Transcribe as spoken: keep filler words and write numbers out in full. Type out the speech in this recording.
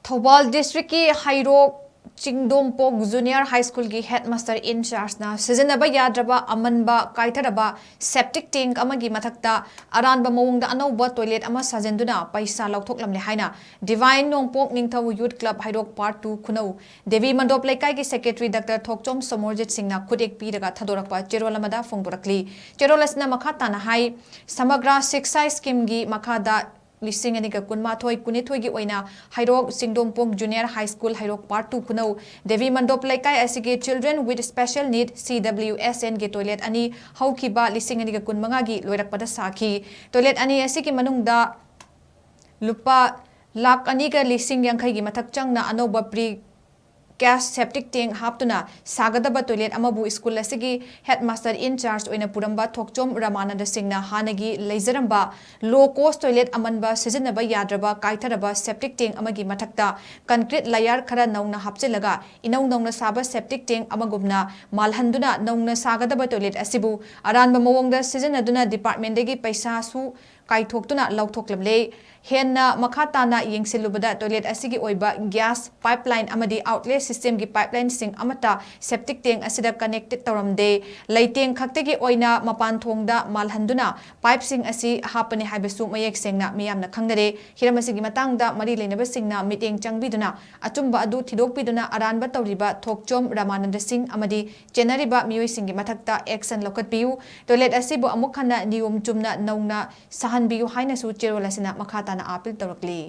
ꯊꯧꯕꯥꯜ ꯗꯤꯁꯇ꯭ꯔꯤꯛꯀꯤ ꯍꯩꯔꯣꯛ ꯆꯤꯡꯗꯣꯡꯄꯣꯛ ꯖꯨꯅꯤꯌꯔ ꯍꯥꯏ ꯁ꯭ꯀꯨꯜꯒꯤ head master in ꯆꯥꯔꯖꯅ ꯁꯤꯖꯤꯟꯅꯕ ꯌꯥꯗ꯭ꯔꯕ ꯑꯃꯟꯕ ꯀꯥꯏꯊꯔꯕ ꯁꯦꯞꯇꯤꯛ ꯇꯦꯡꯛ ꯑꯃꯒꯤ ꯃꯊꯛꯇ ꯑꯔꯥꯟꯕ ꯃꯑꯣꯡꯗ ꯑꯅꯧꯕ ꯇꯣꯏꯂꯦꯠ ꯑꯃ ꯁꯥꯖꯤꯟꯗꯨꯅ ꯄꯩꯁꯥ ꯂꯧꯊꯣꯛꯂꯝꯂꯦ ꯍꯥꯏꯅ ꯗꯤꯚꯥꯏꯟ ꯅꯣꯡꯄꯣꯛ ꯅꯤꯡꯊꯧ ꯌꯨꯠ ꯀ꯭ꯂꯕ ꯍꯩꯔꯣꯛ ꯄꯥꯔꯠ ꯇꯨ ꯈꯨꯅꯧ ꯗꯦꯕꯤ ꯃꯟꯗꯣꯞ ꯂꯩꯀꯥꯏꯒꯤ ꯁꯦꯀ꯭ꯔꯦꯇꯔꯤ ꯗꯥꯛꯇꯔ ꯊꯣꯛꯆꯣꯝ ꯁꯣꯃꯣꯔꯖꯤꯠ ꯁꯤꯡꯅ ꯈꯨꯠꯌꯦꯛ ꯄꯤꯔꯒ ꯊꯥꯗꯣꯔꯛꯄ ꯆꯦꯔꯣꯜ ꯑꯃꯗ ꯐꯣꯡꯗꯣꯔꯛꯂꯤ꯫ ꯆꯦꯔꯣꯜ ꯑꯁꯤꯅ ꯃꯈꯥ ꯇꯥꯅ ꯍꯥꯏ, ꯁꯃꯒ꯭ꯔꯥ ꯁꯤꯛꯁꯥꯏ ꯁ꯭ꯀꯤꯝꯒꯤ ꯃꯈꯥꯗ ꯂꯤꯁꯤꯡ ꯑꯅꯤꯒ ꯀꯨꯟꯃꯥꯊꯣꯏ ꯀꯨꯟꯅꯤꯊꯣꯏꯒꯤ ꯑꯣꯏꯅ Heirok Chingdongpong junior high school Heirok part two ꯈꯨꯅꯧ ꯗꯦꯕꯤ ꯃꯟꯗꯣꯞ ꯂꯩꯀꯥꯏ ꯑꯁꯤꯒꯤ Children with Special Need, C W S N, ꯒꯤ ꯇꯣꯏꯂꯦꯠ ꯑꯅꯤ ꯍꯧꯈꯤꯕ ꯂꯤꯁꯤꯡ ꯑꯅꯤꯒ ꯀꯨꯟꯃꯉꯥꯒꯤ ꯂꯣꯏꯔꯛꯄꯗ ꯁꯥꯈꯤ꯫ ꯇꯣꯏꯂꯦꯠ ꯑꯅꯤ ꯑꯁꯤꯒꯤ ꯃꯅꯨꯡꯗ ꯂꯨꯄꯥ ꯂꯥꯈ ꯑꯅꯤꯒ ꯂꯤꯁꯤꯡ ꯌꯥꯡꯈꯩꯒꯤ ꯃꯊꯛ ꯆꯪꯅ ꯑꯅꯧꯕ ꯄ꯭ꯔꯤ ꯀꯥꯁ ꯁꯦꯞꯇꯤꯛ ꯇꯦꯡꯛ ꯍꯥꯞꯇꯨꯅ ꯁꯥꯒꯗꯕ ꯇꯣꯏꯂꯦꯠ ꯑꯃꯕꯨ ꯁ꯭ꯀꯨꯜ ꯑꯁꯤꯒꯤ ꯍꯦꯗ ꯃꯥꯁꯇꯔ ꯏꯟ ꯆꯥꯔꯖ ꯑꯣꯏꯅ ꯄꯨꯔꯝꯕ ꯊꯣꯛꯆꯣꯝ ꯔꯥꯃꯥꯅꯟꯗ ꯁꯤꯡꯅ ꯍꯥꯟꯅꯒꯤ ꯂꯩꯖꯔꯝꯕ ꯂꯣ ꯀꯣꯁ ꯇꯣꯏꯂꯦꯠ ꯑꯃꯟꯕ ꯁꯤꯖꯤꯟꯅꯕ ꯌꯥꯗ꯭ꯔꯕ ꯀꯥꯏꯊꯔꯕ ꯁꯦꯞꯇꯤꯛ ꯇꯦꯡꯛ ꯑꯃꯒꯤ ꯃꯊꯛꯇ ꯀꯟꯀ꯭ꯔꯤꯠ ꯂꯌꯥꯔ ꯈꯔ ꯅꯧꯅ ꯍꯥꯞꯆꯤꯜꯂꯒ ꯏꯅꯧ ꯅꯧꯅ ꯁꯥꯕ ꯁꯦꯞꯇꯤꯛ ꯇꯦꯡꯛ ꯑꯃꯒꯨꯝꯅ ꯃꯥꯜꯍꯟꯗꯨꯅ ꯅꯧꯅ ꯁꯥꯒꯗꯕ ꯇꯣꯏꯂꯦꯠ ꯑꯁꯤꯕꯨ ꯑꯔꯥꯟꯕ ꯃꯑꯣꯡꯗ ꯁꯤꯖꯤꯟꯅꯗꯨꯅ ꯗꯤꯄꯥꯔꯠꯃꯦꯟꯗꯒꯤ ꯄꯩꯁꯥꯁꯨ ꯀꯥꯏꯊꯣꯛꯇꯨꯅ ꯂꯧꯊꯣꯛꯂꯝꯂꯦ꯫ ꯍꯦꯟꯅ ꯃꯈꯥ ꯇꯥꯅ ꯌꯦꯡꯁꯤꯜꯂꯨꯕꯗ ꯇꯣꯏꯂꯦꯠ ꯑꯁꯤꯒꯤ ꯑꯣꯏꯕ ꯒ꯭ꯌꯥꯁ ꯄꯥꯏꯞꯂꯥꯏꯟ ꯑꯃꯗꯤ ꯑꯥꯎꯠꯂꯦꯠ ꯁꯤꯁꯇꯦꯝꯒꯤ ꯄꯥꯏꯞꯂꯥꯏꯟꯁꯤꯡ ꯑꯃꯠꯇ ꯁꯦꯞꯇꯤꯛ ꯇꯦꯡꯛ ꯑꯁꯤꯗ ꯀꯅꯦꯛꯇꯦꯗ ꯇꯧꯔꯝꯗꯦ꯫ ꯂꯩꯇꯦꯡ ꯈꯛꯇꯒꯤ ꯑꯣꯏꯅ ꯃꯄꯥꯟ ꯊꯣꯡꯗ ꯃꯥꯜꯍꯟꯗꯨꯅ ꯄꯥꯏꯞꯁꯤꯡ ꯑꯁꯤ ꯍꯥꯞꯄꯅꯤ ꯍꯥꯏꯕꯁꯨ ꯃꯌꯦꯛ ꯁꯦꯡꯅ ꯃꯤꯌꯥꯝꯅ ꯈꯪꯅꯔꯦ꯫ ꯍꯤꯔꯝ ꯑꯁꯤꯒꯤ ꯃꯇꯥꯡꯗ ꯃꯔꯤ ꯂꯩꯅꯕꯁꯤꯡꯅ ꯃꯤꯠꯌꯦꯡ ꯆꯪꯕꯤꯗꯨꯅ ꯑꯆꯨꯝꯕ ꯑꯗꯨ ꯊꯤꯗꯣꯛꯄꯤꯗꯨꯅ ꯑꯔꯥꯟꯕ ꯇꯧꯔꯤꯕ ꯊꯣꯛꯆꯣꯝ ꯔꯥꯃꯥꯅꯟꯗ ꯁꯤꯡ ꯑꯃꯗꯤ ꯆꯦꯟꯅꯔꯤꯕ ꯃꯤꯑꯣꯏꯁꯤꯡꯒꯤ ꯃꯊꯛꯇ ꯑꯦꯛꯁꯟ ꯂꯧꯈꯠꯄꯤꯌꯨ꯫ ꯇꯣꯏꯂꯦꯠ ꯑꯁꯤꯕꯨ ꯑꯃꯨꯛ ꯍꯟꯅ ꯅꯤꯌꯣꯝ ꯆꯨꯝꯅ ꯅꯧꯅ ꯁꯥꯍꯟꯕꯤꯌꯨ ꯍꯥꯏꯅꯁꯨ ꯆꯦꯔꯣꯜ ꯑꯁꯤꯅ ꯃꯈꯥ ꯇꯥꯅ ꯑꯥꯄꯤꯜ ꯇꯧꯔꯛꯂꯤ꯫